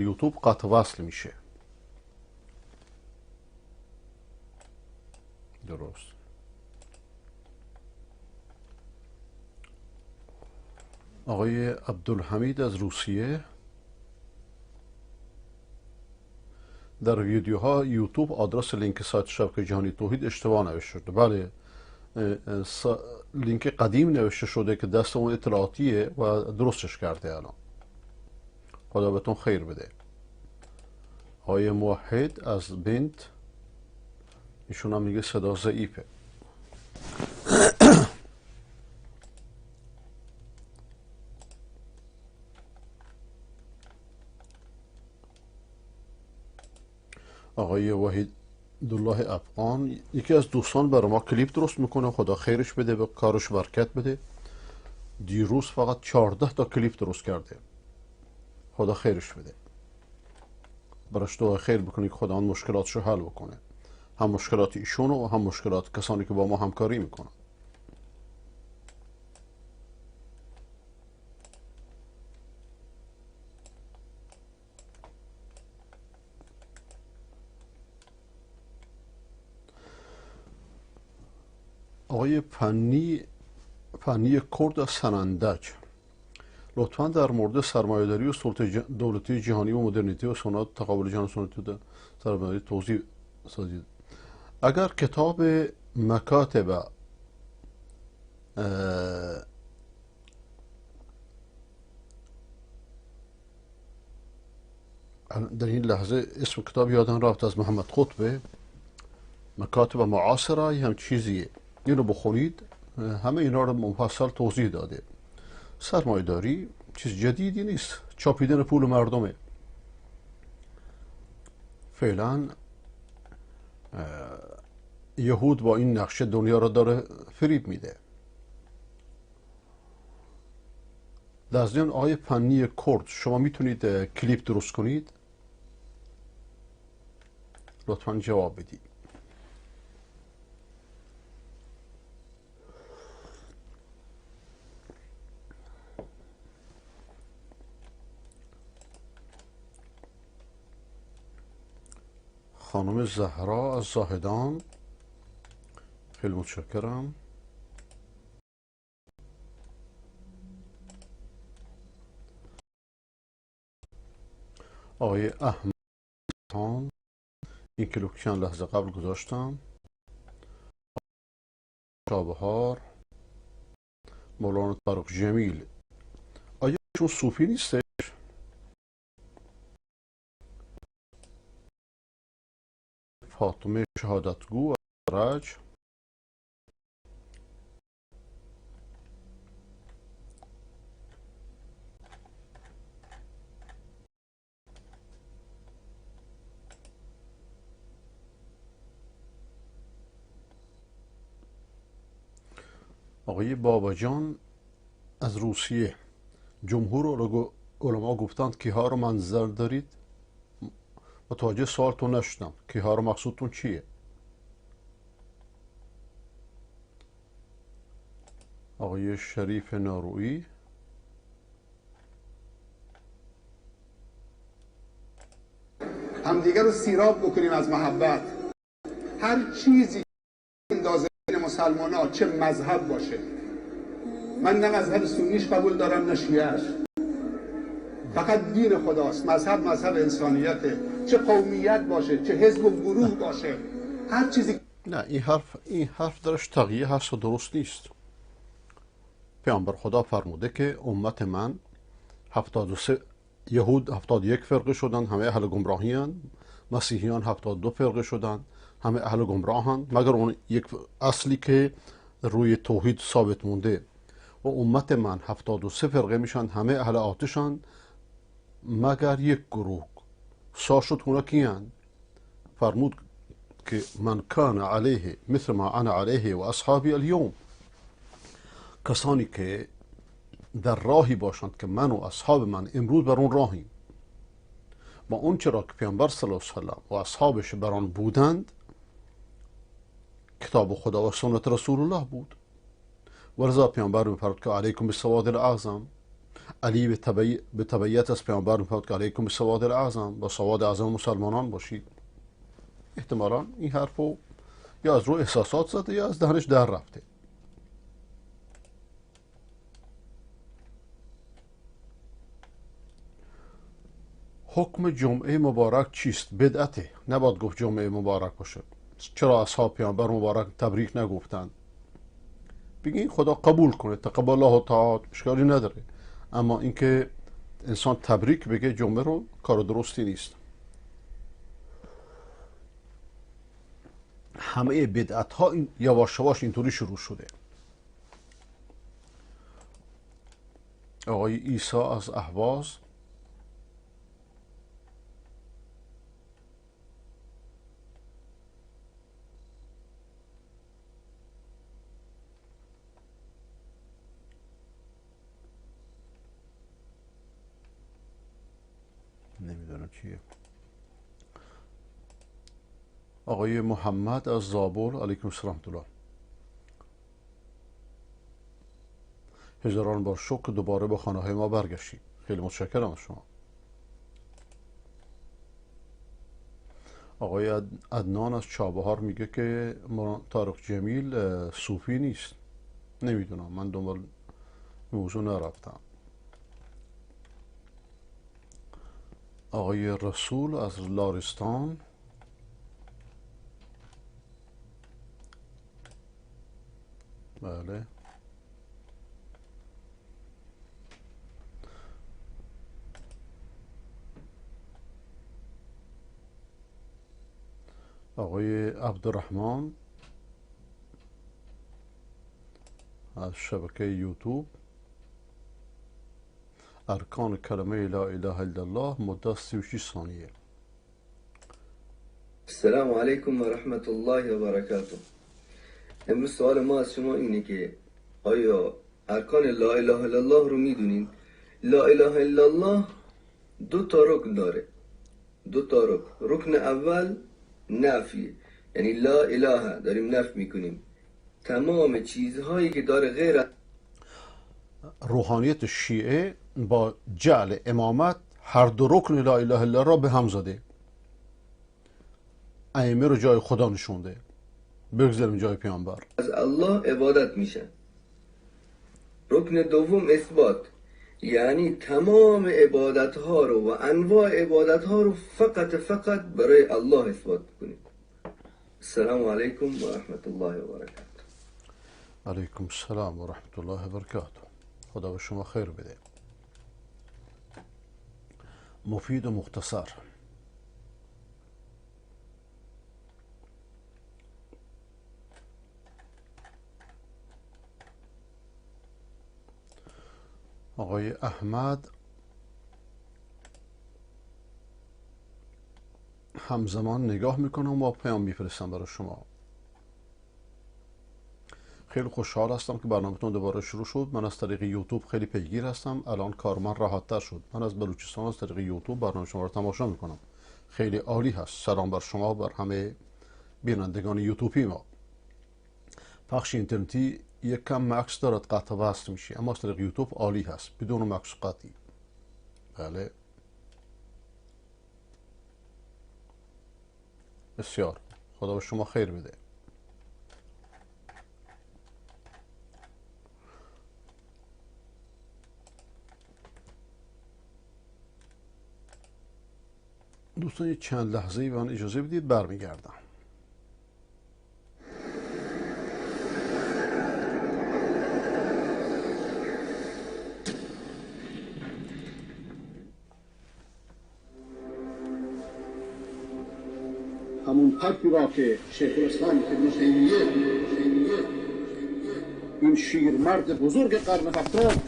یوتیوب قطع وصل میشه. درست. آقای عبدالحمید از روسیه در ویدیوها یوتیوب آدرس لینک سایت شبکه جهانی توحید اشتباه نوشته شده. بله، لینک قدیم نوشته شده که دست اون اطلاعاتیه و درستش کرده الان. خدا بهتون خیر بده. آقای موحد از بنت، ایشون هم میگه صدا ضعیفه. آقای وحیدالله افغان، یکی از دوستان برای ما کلیپ درست میکنه، خدا خیرش بده، به کارش برکت بده. دیروز فقط 14 تا کلیپ درست کرده، خدا خیرش بده. براش دعای خیر بکنی که خدا آن مشکلاتش رو حل بکنه، هم مشکلات ایشون و هم مشکلات کسانی که با ما همکاری میکنن. آقای فنی کرد از سنندج، لطفاً در مورد سرمایه‌داری و سلطه دولتی جهانی و مدرنیته و سنت تقابل جهان سنتی سرمایه‌داری توضیح سازید. اگر کتاب مکاتب در این لحظه اسم کتاب یادم رفت، از محمد قطبه، مکاتب معاصره، یه هم چیزیه، اینو بخونید همه اینا رو مفصل توضیح داده. سرمایه‌داری چیز جدیدی نیست، چاپیدن پول مردمه. فعلا یهود با این نقشه دنیا رو داره فریب میده. در ضمن آقای فنی کرد، شما میتونید کلیپ درست کنید؟ لطفا جواب بدید. خانم زهرا از زاهدان، خیلی متشکرم. آقای احمد، این کلیپ چند لحظه قبل گذاشتم. چابهار، مولانا طارق جمیل، آیا چون صوفی نیستش؟ فاطمه شهادتگو رج، آقای باباجان از روسیه، جمهور علما گفتند کیها رو منظر دارید؟ متوجه سوالتون نشدم، کیها رو مقصودتون چیه؟ آقای شریف نارویی، همدیگه رو سیراب بکنیم از محبت. هر چیزی اندازه مسلمان ها، چه مذهب باشه، من نه مذهب سنیش قبول دارم نه شیعهش، فقط دین خداست. مذهب مذهب انسانیته، چه قومیت باشه چه حزب و گروه باشه، هر چیزی. نه، این حرف درش تغییر هست و درست نیست. پیامبر خدا فرموده که امت من 73 یهود 71 فرقه شدن، همه اهل گمراهی هستند. مسیحیان 72 فرقه شدن، همه اهل گمراهند، مگر اون یک اصلی که روی توحید ثابت مونده. و امت من 73 فرقه میشن، همه اهل آتشن مگر یک گروه. سا شد اونا کیان؟ فرمود که من کان علیه مثل ما انا علیه و اصحابی الیوم، کسانی که در راهی باشند که من و اصحاب من امروز بر اون راهیم، با اون چرا که پیامبر صلی الله علیه و سلم و اصحابش بر آن بودند، کتاب خدا و سنت رسول الله بود. و لذا پیامبر می‌فرمود که علیکم بالسواد الاعظم، علی به تبعیت از پیامبر می‌فرمود که علیکم بسواد الاعظم، با سواد اعظم مسلمانان باشید. احتمالاً این حرفو یا از روی احساسات زده یا از دهنش در رفته. حکم جمعه مبارک چیست؟ بدعته. نباید گفت جمعه مبارک باشه. چرا اصحاب پیامبر مبارک تبریک نگفتند؟ بگین خدا قبول کنه، تقبل الله تعالی، اشکالی نداره. اما اینکه انسان تبریک بگه جمعه رو، کار درستی نیست. همه بدعت ها یواش یواش اینطوری شروع شده. آقای عیسی از اهواز، نمیدونم چیه. آقای محمد از زابل، علیکم السلام الله. هزاران بار شکر دوباره به خانه های ما برگشتید. خیلی متشکرم از شما. آقای عدنان از چابهار میگه که طارق جمیل صوفی نیست. نمیدونم، من دنبال موضوع نرفتم. آقای رسول از لارستان، بله. آقای عبدالرحمن از شبکه یوتیوب، ارکان کلمه لا اله الا الله، مدت 36 ثانیه. السلام علیکم و رحمت الله و برکاته. امروز سوال ما از شما اینه که آیا ارکان لا اله الا الله رو میدونین؟ لا اله الا الله دو تا رکن داره، دو تا رکن. رکن اول نفیه، یعنی لا اله داریم نفی میکنیم تمام چیزهایی که داره غیر. روحانیت شیعه با جعل امامت هر دو رکن لا اله الا را به هم زده، ائمه رو جای خدا نشونده، بگذاریم جای پیامبر. از الله عبادت میشه. رکن دوم اثبات، یعنی تمام عبادت ها رو و انواع عبادت ها رو فقط برای الله اثبات کنیم. السلام علیکم و رحمت الله و برکاته. علیکم السلام و رحمت الله و برکاته. خدا به شما خیر بده. مفید و مختصر. آقای احمد همزمان نگاه میکنم و پیام میفرستم برای شما. خیلی خوشحال هستم که برنامه‌تون دوباره شروع شد. من از طریق یوتیوب خیلی پیگیر هستم. الان کار من راحت‌تر شد. من از بلوچستان از طریق یوتیوب برنامه شما رو تماشا میکنم. خیلی عالی هست. سلام بر شما و بر همه بینندگان یوتیوبی ما. پخش اینترنتی یک کم مکس دارد، قطع وصل میشه، اما از طریق یوتیوب عالی هست بدون مکس قطعی. بله، بسیار خدا به شما خیر بده. دوستان یه چند لحظه‌ای به من اجازه بدید، برمیگردم. همون حرفی را که شیخ الاسلام ابن تیمیه، این شیرمرد بزرگ قرن هفتم،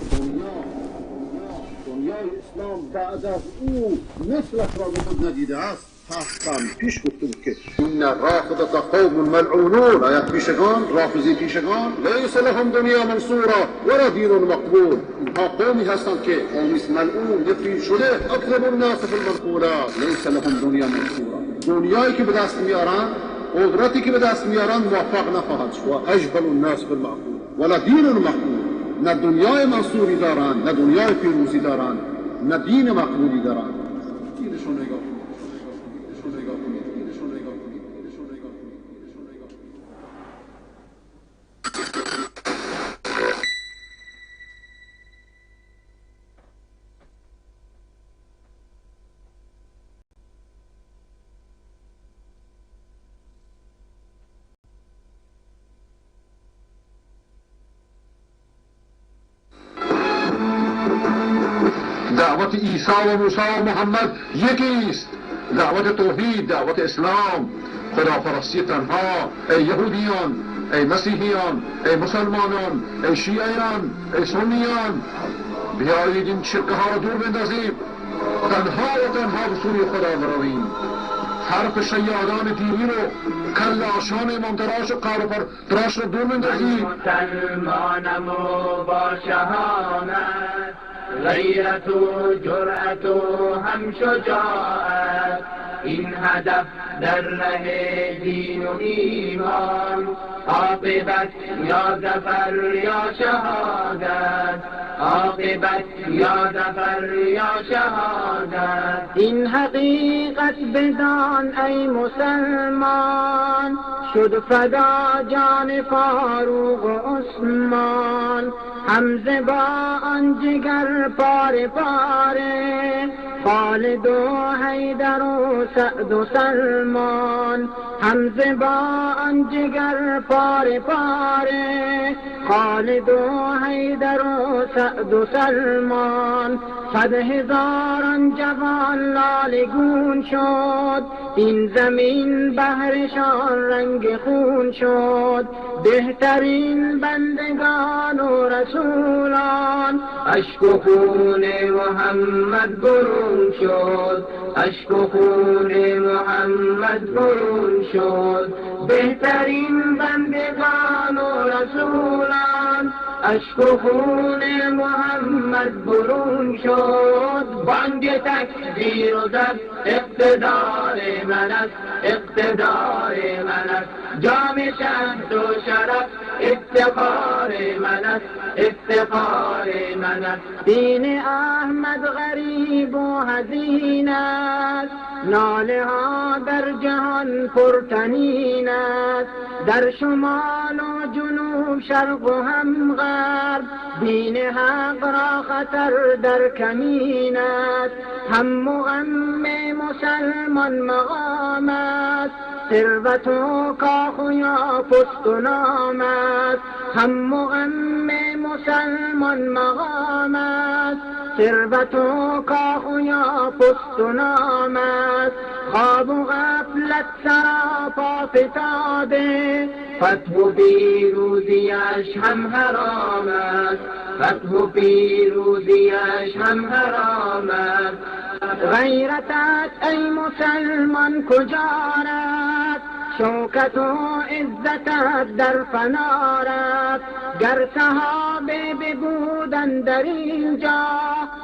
دنیای اسلام بعد از او مثلش را به خود ندیده است، هفتم پیش گفته بود که این رافضه قوم ملعونون، آیت پیشگان، رافضی پیشگان، لیس لهم دنیا منصورا ولا دین مقبول. اینها قومی هستند که قومی ملعون، نفرین شده، اکذب الناس فی المنقولات، لیس لهم دنیا منصورا. دنیایی که به دست میارن، قدرتی که به دست میارن، موفق نخواهد شد. و اجبل الناس بالمعقول ولا دین مقبول. نه دنیای منصوری دارند، نه دنیای پیروزی دارند، نه دین مقبولی دارند. دینشون نگاه کنید، دینشون نگاه کنید، دینشون نگاه کنید، دینشون نگاه کنید، دینشون نگاه کنید. دعوت عیسی و موسی و محمد یکی است، دعوت توحید، دعوت اسلام، خداپرستی تنها. ای یهودیان، ای مسیحیان، ای مسلمانان، ای شیعیان، ای سنیان، بیایید این شرکه ها را دور بندازیم، تنها و تنها به سوی خدا برویم. حرف شیادان دینی رو، کلاشان امام تراش و قهر تراش رو دور بندازیم. مسلمانم و با شهامت، غیرت و جرأت و هم شجاعت، این هدف در ره دین و ایمان، عاقبت یا ظفر یا شهادت، عاقبت یا ظفر یا شهادت. این حقیقت بدان ای مسلمان، شد فدا جان فاروق و عثمان. حمزه با آن جگر پاره پاره، خالد و حیدر و سعد و سلمان. حمزه با آن جگر پاره پاره، خالد و حیدر و سعد و سلمان. صد هزاران جوان لاله گون شد، این زمین بهرشان رنگ خون شد. بهترین بندگان و رسولان، اشک و خون محمد برون شد، اشک و خون محمد برون شد. بهترین بندگان و رسولان، اشک و خون محمد برون شد. بانگ تکبیر و زد اقتدار من است، اقتدار من است. جام شهد و شرف افتخار من است، افتخار من است. دین احمد غریب و حزین است، ناله ها در جهان پرطنین است. در شمال و جنوب، شرق و هم غرب، دین حق را خطر در کمین است. هم و غم مسلمان مقام است، ثروت و کاخ و یا پست و نام است. هم و غم مسلمان مقام است، ثروت و کاخ و یا پست و نام است. خواب و غفلت سراپا فتاده، فتح و پیروزیش هم حرام است، فتح و پیروزیش هم حرام است. غیرتت ای مسلمان کجا رفت، شوکت و عزتت در فنا رفت. گر صحابه ببودند در اینجا،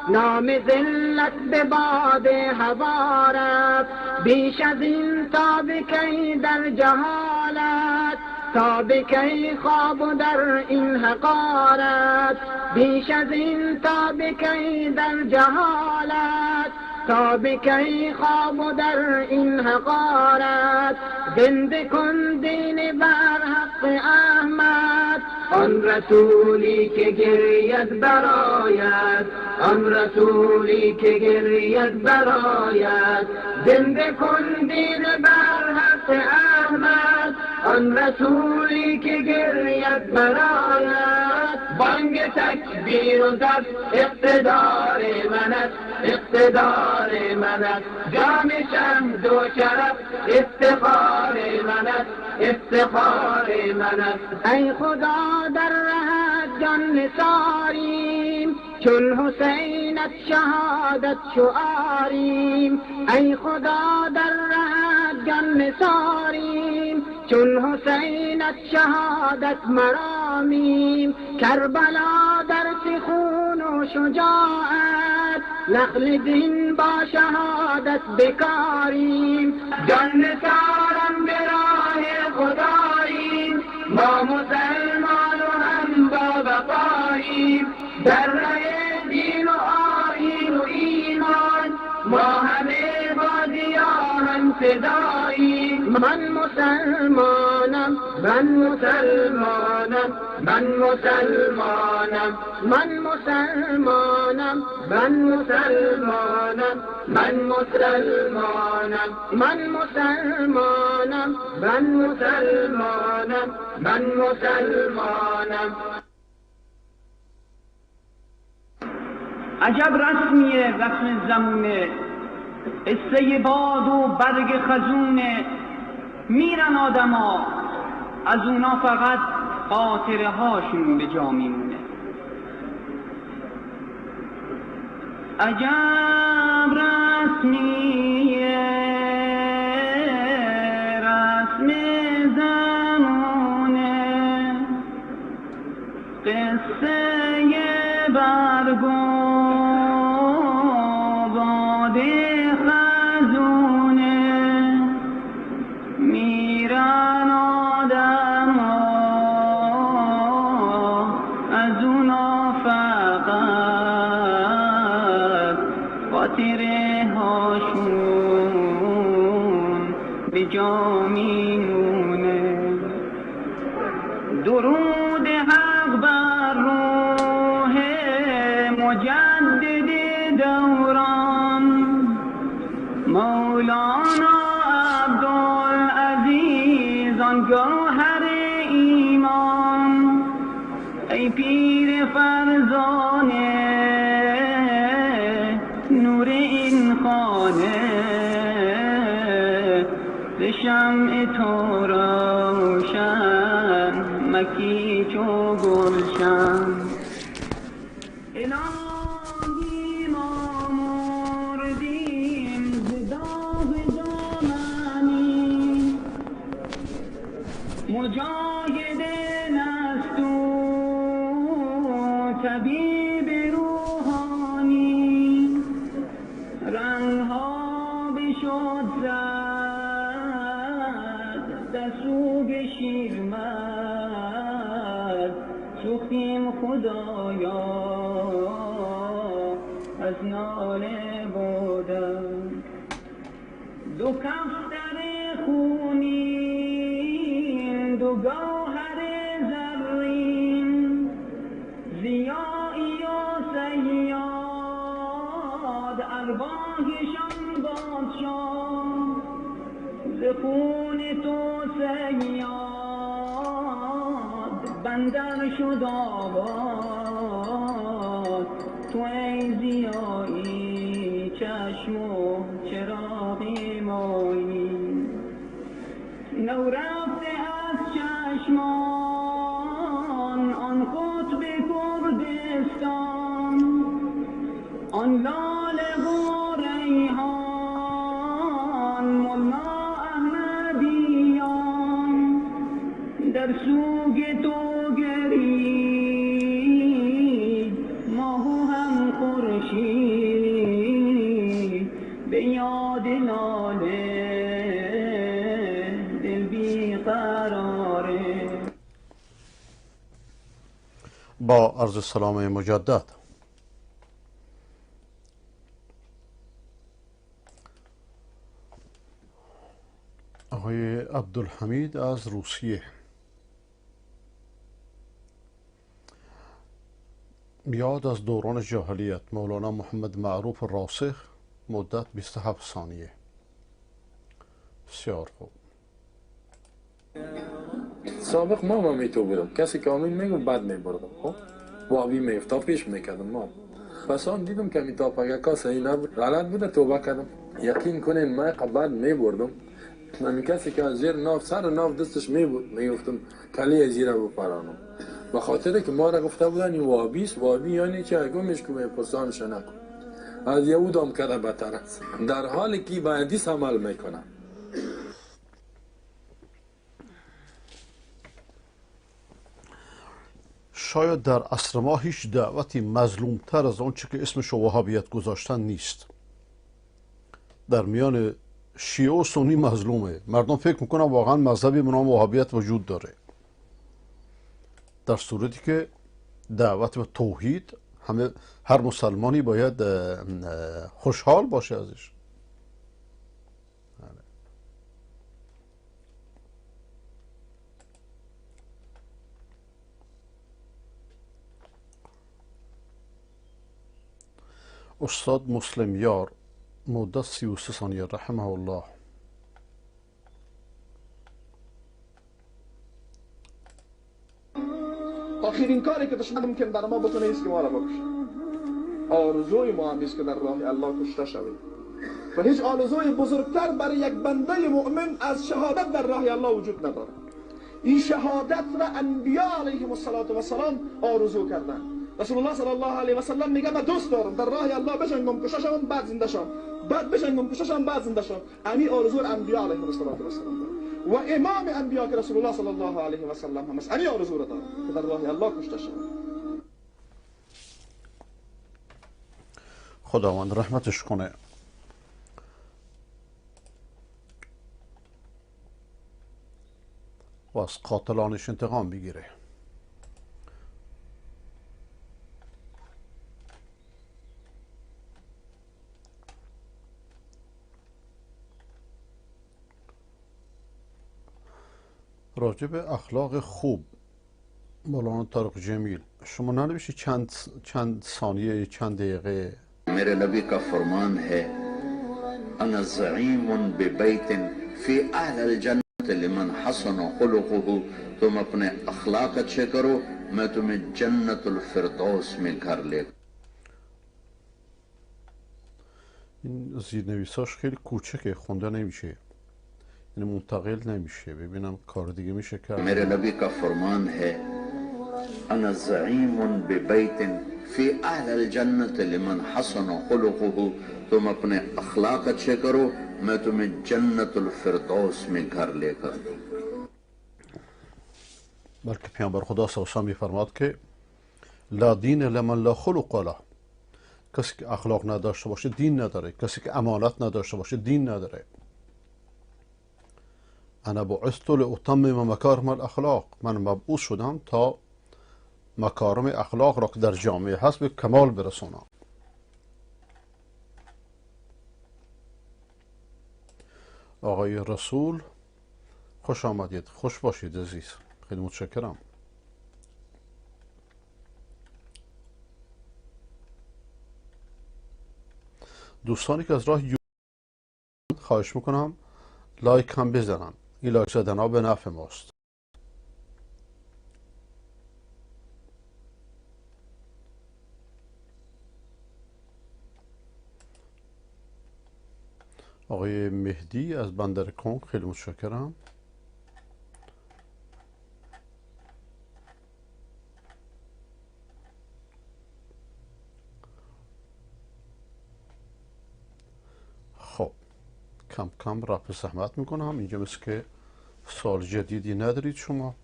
نام ذلت به باد هوا رفت. بیش از این تا به کی در جهالت، تا به کی خواب در این حقارت. بیش از این تا به کی در جهالت، تا به کی خواب در این حقارت. زنده کن دین بر حق احمد، آن رسولی که گرید برایت، آن رسولی که گرید برایت. زنده کن دین بر حق احمد، آن رسولی که گرید برایت. بانگ تکبیر و زد اقتدار من است، اقتدار من است. جام شهد و شرف افتخار من است، افتخار من است. ای خدا در رهت جان نثاریم، چون حسینت شهادت شعاریم. ای خدا در رهت جان نثاریم، چون حسینت شهادت مرامیم. کربلا درس خون و شجاعت، نخل دین با شهادت بکاریم. جان نثارم به راه خداییم، ما مسلمان و هم با وفاییم. فدایی. من مسلمانم، من مسلمانم، من مسلمانم، من مسلمانم، من مسلمانم، من مسلمانم، من مسلمانم، من مسلمانم، من مسلمانم. عجب رسمیه رسم زمونه، قصه باد و برگ خزونه. میرن آدما، از اونا فقط خاطره هاشون به جا میمونه. عجب رسمیه رسم زمونه، قصه برگ و باد خزونه. میرن آدم ها، از اونا فقط خاطره هاشون به جا میمونه. درود حق بر روح مجدد دوران، مولانا عبدالعزیز آن گوهر ایمان. ای پیر فرزانه نور این خانه، ز شمع تو روشن مکی چو گلشن. الهی ما مردیم ز داغ دامنی، مجاهد است و طبیب روحانی. رنگها بشد زرد در سوگ شیرمرد، سوختیم خدایا از ناله بودم. دو کفتر خونین، دو گوهر زرین، ضیایی و صیاد ارواحشان بادشاه. ز خون تو صیاد بندر شد آباد، تو ای ضیایی چشم و چراغ مایی. نو رفته از چشمان آن قطب کردستان، آن لاله و ریحان ملا احمدیان. در سوگ تو گرید ماه و هم خورشید، به یاد لاله دل بیقراره. با عرض سلام مجدد. آقای عبدالحمید از روسیه. یاد از دوران جاهلیت، مولانا محمد معروف راسخ، مدت 27 ثانیه. بسیار خوب. سابق ما می تو بودم، کسی که آمین میگم بد میبردم، خب واوی میفتا پیش میکردم ما. پس آن دیدم که میتا پگه صحیح نبود، غلط بوده، توبه کردم. یقین کنین من بد میبردم، همین کسی که از زیر ناف سر ناف دستش میبود میگفتم کلی زیره بپرانم، به خاطر که ما را گفته بودن این وابیست. وابی یعنی چه؟ گمش که میپرسانش نکن، از یهود هم کرده بدتر است، در حالی که با حدیث عمل میکنن. شاید در عصر ما هیچ دعوتی مظلومتر از آنچه که اسمش وهابیت گذاشتن نیست. در میان شیعه و سنی مظلومه. مردم فکر میکنن واقعا مذهبی به نام وهابیت وجود داره، در صورتی که دعوت به توحید همه هر مسلمانی باید خوشحال باشه ازش. استاد مسلم یار، مدت 33 ثانیه، رحمه الله. آخرین کاری که دشمن ممکن در ما بکنه است که ما را بکشه. آرزوی ما هم است که در راه الله کشته شویم و هیچ آرزوی بزرگتر برای یک بنده مؤمن از شهادت در راه الله وجود نداره. این شهادت را انبیا علیهم الصلاة والسلام آرزو کردند. رسول الله صلی الله علیه و سلم میگه من دوست دارم در راه الله بجنگم، کشته شوم، بعد زنده شوم، بعد بجنگم، کشته شوم، بعد زنده شوم. امی آرزو انبیا علیهم الصلاة والسلام داره و امام انبیا که رسول الله صلی الله علیه و سلم هم است امی آرزو را داره که در راه الله کشته شوم. خداوند رحمتش کنه. و از قاتلانش انتقام بگیره. راجع به اخلاق خوب مولانا طارق جمیل، شما ننوشتی چند ثانیه، چند دقیقه. میرے نبی کا فرمان ہے انا زعیم ببیت فی اعلی الجنة لمن حسن خلقه، تم اپنے اخلاق اچھے کرو، میں تمہیں جنت الفردوس میں گھر لے. این زیرنویساش خیلی کوچکه، خونده نمیشه، یعنی منتقل نمیشه. ببینم کار دیگه میشه کرد. میرے نبی کا فرمان ہے انا زعیم ببیت فی اعلی الجنة لمن حسن خلقه، تم اپنے اخلاق اچھے کرو، میں تمہیں جنت الفردوس میں گھر لے کر. بلکه پیامبر خدا صلی الله علیه و میفرماد که لا دین لمن لا خلق له. کسی که اخلاق نداشته باشه دین نداره، کسی که امانت نداشته باشه دین نداره. انا بعثت لاتمم مکارم الاخلاق، من مبعوث شدم تا مکارم اخلاق را که در جامعه هست به کمال برسونم. آقای رسول خوش آمدید، خوش باشید عزیز، خیلی متشکرم. دوستانی که از راه یوتیوب خواهش میکنم لایک هم بزنن، این لایک زدن ها به نفع ماست. آقای مهدی از بندر کنگ خیلی متشکرم. خب کم کم رفع زحمت میکنم. اینجا مثل که سال جدیدی ندارید شما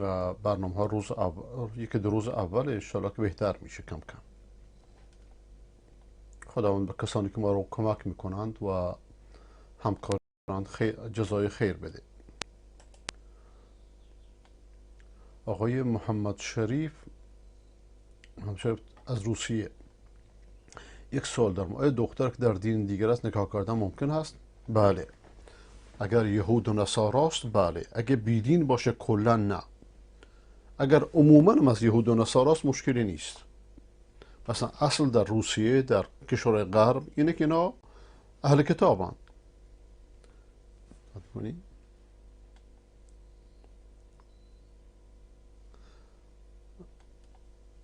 و برنامه ها روز اول، یکی دو روز اول انشالله که بهتر میشه کم کم. خداوند به کسانی که ما رو کمک میکنند و همکارند خیر، جزای خیر بده. آقای محمد شریف از روسیه، یک سوال دارم، آیا دختر که در دین دیگر است نکاح کردن ممکن هست؟ بله. اگر یهود و نصاراست بله، اگر بیدین باشه کلا نه. اگر عموما از یهود و نصاراست مشکلی نیست. مثلا اصل در روسیه، در کشور غرب اینه که اینا اهل کتابند.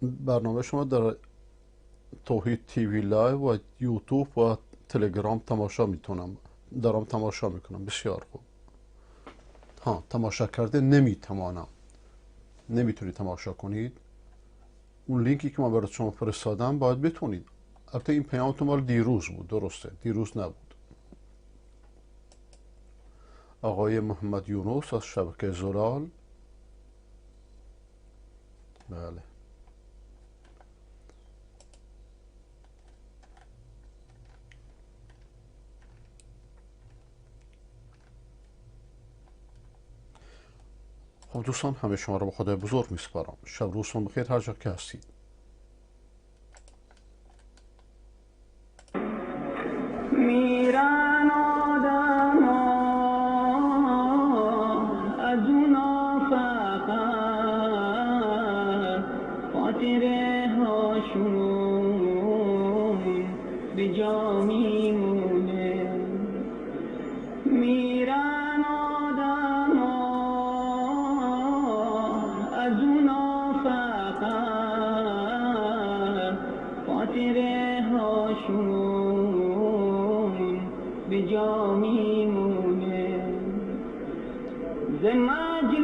برنامه شما در توحید TV live و یوتیوب و تلگرام تماشا میتونم، دارم تماشا میکنم. بسیار خوب. ها، تماشا کرده نمیتوانم، نمیتونید تماشا کنید. اون لینکی که من برای شما فرستادم باید بتونید. البته این پیام تو مال دیروز بود، درسته، دیروز نبود. آقای محمد یونس از شبکه زلال، بله. خب دوستان، همه شما رو به خدای بزرگ میسپارم. شب روزتون بخیر هر جا که هستید. میرن آدم از اونا فقط خاطره هاشون به جا میمونه. میرن آدم از اونا فقط خاطره هاشون به جا میمونه. ز مجلس